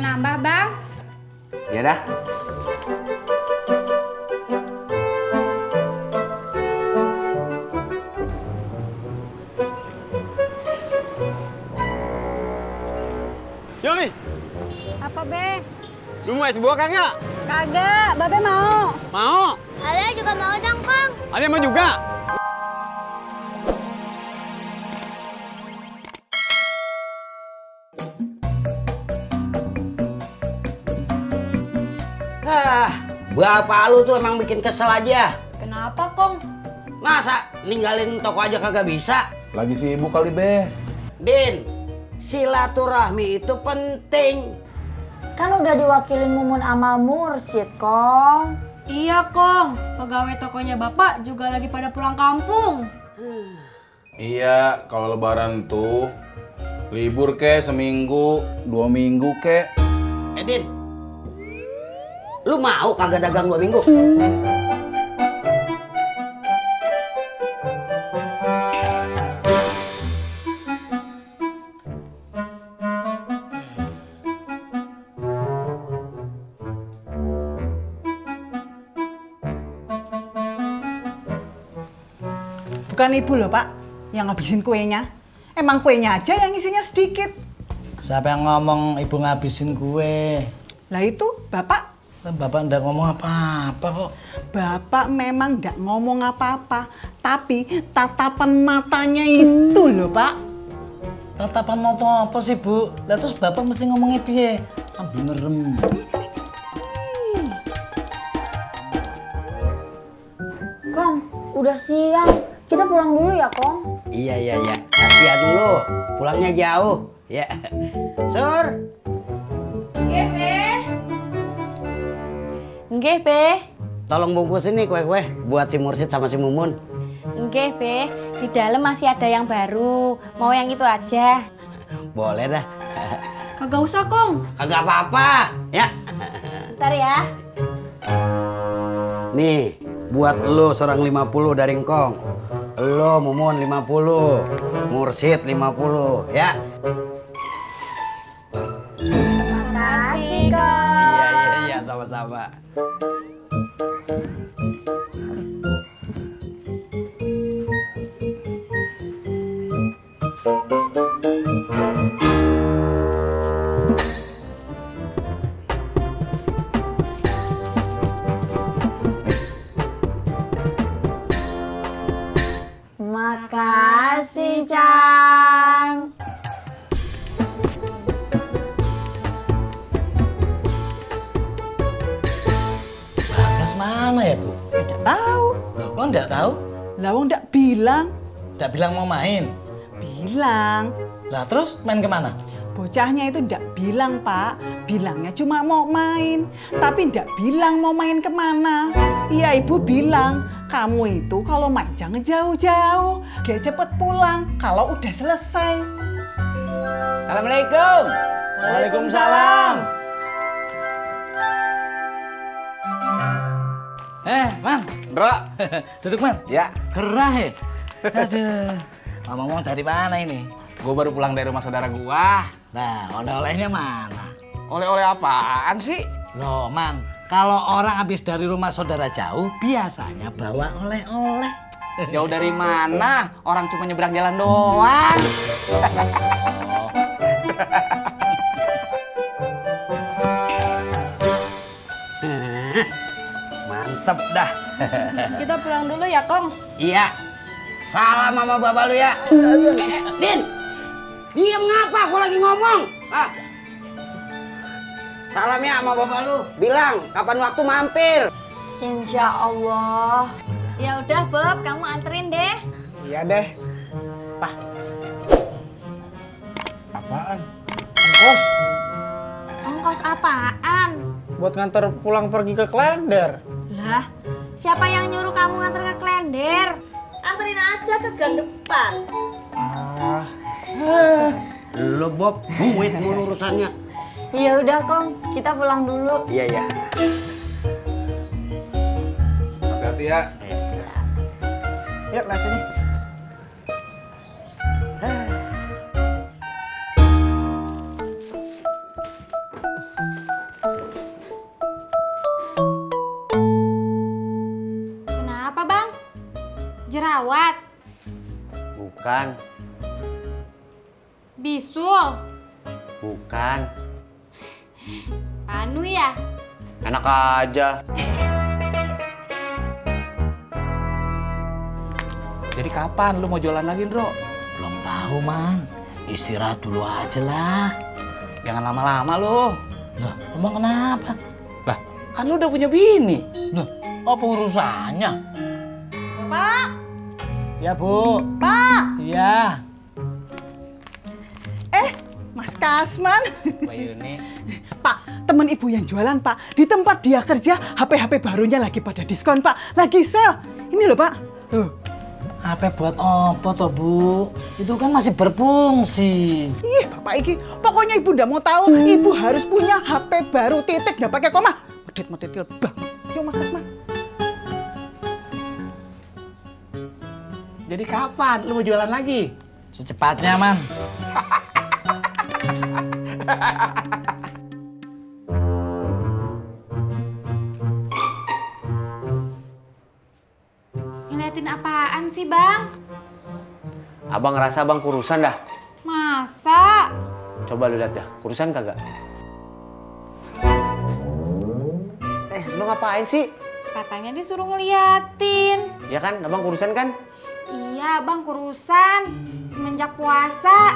nambah, Bang? Ya dah. Yoni, Apa, Be? lu mau es buah kagak? Kagak, Babe mau. Mau? Alia juga mau dong, Kong. Ada mau juga? Bapak lu tuh emang bikin kesel aja. Kenapa, Kong? Masa ninggalin toko aja kagak bisa? Lagi sibuk kali, Be. Din, silaturahmi itu penting. Kan udah diwakilin Mumun sama Mursyid, Kong. Iya, Kong. Pegawai tokonya Bapak juga lagi pada pulang kampung. Iya, kalau lebaran tuh libur ke seminggu, 2 minggu ke. Din, lu mau kagak dagang 2 minggu? Bukan ibu loh, Pak, yang ngabisin kuenya. Emang kuenya aja yang isinya sedikit. Siapa yang ngomong ibu ngabisin kue? Lah itu, Bapak. Bapak ndak ngomong apa-apa kok. Bapak memang nggak ngomong apa-apa. Tapi tatapan matanya itu loh, Pak. Tatapan mau tuh apa sih, Bu? Lah terus Bapak mesti ngomongnya piye? Sambil merem. Kong, udah siang. Kita pulang dulu ya, Kong. Iya. Kasihan dulu. Pulangnya jauh. Ya. Sur. Nggih, Be. Tolong bungkus ini kue-kue buat si Mursyid sama si Mumun. Nggih, Be. Di dalam masih ada yang baru. Mau yang itu aja. Boleh dah. Kagak usah, Kong. Kagak apa-apa, ya. Ntar ya. Nih, buat lo seorang 50 dari Ngkong. Lo Mumun 50, Mursyid 50, ya. Makasih, Kong. Iya, sama-sama. Makasih, Cang. Bagas mana ya, Bu? Nggak tahu. Loh, kok ndak tahu? Lah wong nggak bilang. Ndak bilang mau main. Bilang. Lah terus main kemana? Bocahnya itu ndak bilang, Pak. Bilangnya cuma mau main. Tapi ndak bilang mau main kemana. Iya, Ibu bilang, kamu itu kalau main jangan jauh-jauh. Dia cepet pulang kalau udah selesai. Assalamualaikum. Waalaikumsalam. Man. Ndra. Duduk, Man. Ya, Gerah ya? Aduh. Ngomong-ngomong dari mana ini? gua baru pulang dari rumah saudara gua. Nah, oleh-olehnya mana? Oleh-oleh apaan sih? Loh, Man. Kalau orang habis dari rumah saudara jauh, biasanya bawa oleh-oleh. Jauh dari mana? Orang cuma nyebrang jalan doang. Mantep dah. Kita pulang dulu ya, Kong. Iya. Salam sama bapak lu ya. Din. Diem ngapa? Gua lagi ngomong. Ah. Salam ya sama bapak lu. Bilang kapan waktu mampir. Insya Allah. Ya udah, Bob, kamu anterin deh. Iya deh. Apaan? Ongkos Ongkos apaan? buat nganter pulang pergi ke Klender. Lah, siapa yang nyuruh kamu nganter ke Klender? Anterin aja ke gang depan. Lu Bob, duit mulu urusannya. Ya udah, Kong. Kita pulang dulu. Iya. Hati-hati ya. Yuk, lihat sini. jerawat? Bukan. Bisul? Bukan. Anu ya? Enak aja. Jadi kapan lu mau jualan lagi, Bro? Belum tahu, Man. Istirahat dulu aja lah. Jangan lama-lama lu. Loh, emang kenapa? Lah, kan lu udah punya bini. Loh, apa urusannya? Pak, Ya, Bu. Pak. Iya. Mas Kasman. Mbak Yuni. Pak, temen ibu yang jualan, Pak. Di tempat dia kerja, HP barunya lagi pada diskon, Pak. Lagi sale. Ini loh, Pak. Tuh. HP buat apa toh, Bu? Itu kan masih berfungsi. Ih, Bapak iki. Pokoknya ibu ndak mau tahu. Ibu harus punya HP baru, titik, nggak pakai koma. Medit-medit banget. Yuk, Mas Kasman. Jadi kapan lu mau jualan lagi? Secepatnya, Man. Ngeliatin apaan sih, Bang? Abang ngerasa abang kurusan dah. Masa? Coba lu lihat dah, kurusan kagak? Lu ngapain sih? Katanya disuruh ngeliatin. Ya kan, abang kurusan kan? Iya, Bang, kurusan. Semenjak puasa.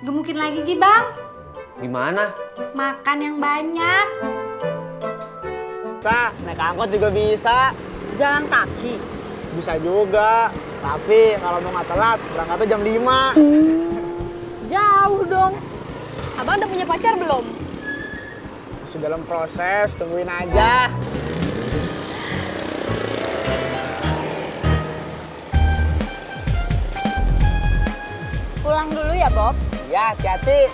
Gemukin lagi, Gi, Bang. Gimana? Makan yang banyak. Bisa, naik angkot juga bisa. Jalan kaki. Bisa juga. Tapi kalau mau nggak telat, berangkatnya jam 5. Jauh dong. Abang udah punya pacar belum? Masih dalam proses, tungguin aja. Pulang dulu ya, Bob. Ya, hati-hati.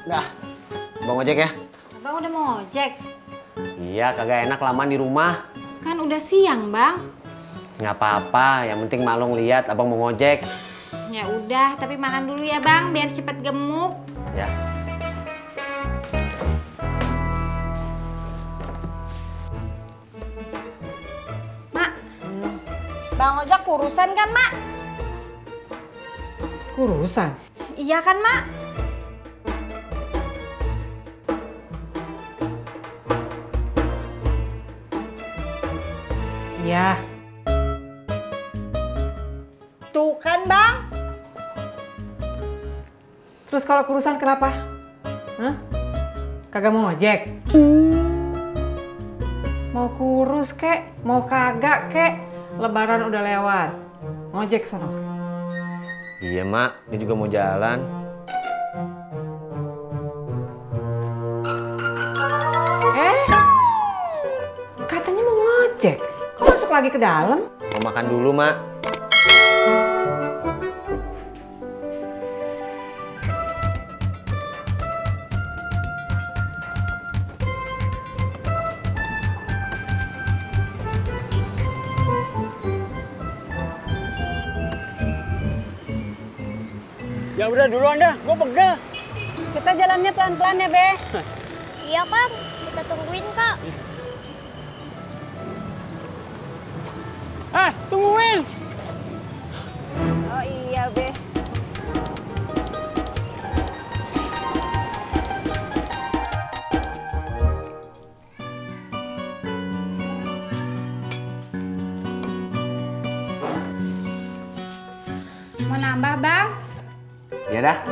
Dah, bang ojek ya? Abang udah mau ojek? Iya, kagak enak lamaan di rumah. Kan udah siang, Bang. Nggak apa-apa, yang penting Malung lihat abang mau ngojek. Ya udah, tapi makan dulu ya, Bang, biar cepet gemuk. Ya. Mak, Bang Ojak kurusan kan, Mak? Kurusan? Iya kan, Mak? Iya. Tuh kan, Bang. Terus kalau kurusan kenapa? Hah? Kagak mau ngojek? Mau kurus kek, mau kagak kek, lebaran udah lewat. Ngojek sono. Iya, Mak. Dia juga mau jalan. Katanya mau ngojek. Kok masuk lagi ke dalam? Mau makan dulu, Mak. Ya udah duluan dah, gue pegel. Kita jalannya pelan-pelan ya, Be. Iya, Kang. Kita tungguin, Kak. Tungguin. Oh iya, Be. Mau nambah, Bang? Ya dah.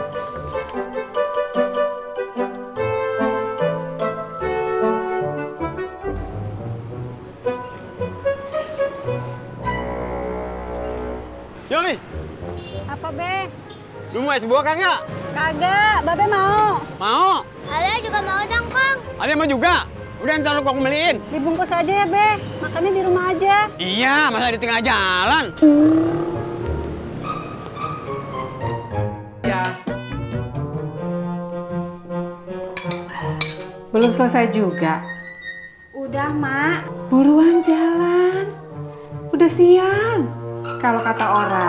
Yoi, Apa, Be? lu mau es buah kagak? Kagak, Babe mau. Mau? Alia juga mau dong, Kang. Ada mau juga? Udah ntar lu kok beliin. Dibungkus aja ya, Be. Makannya di rumah aja. Iya, masa di tengah jalan. Belum selesai juga. Udah, Mak. Buruan jalan. Udah siang. Kalau kata orang,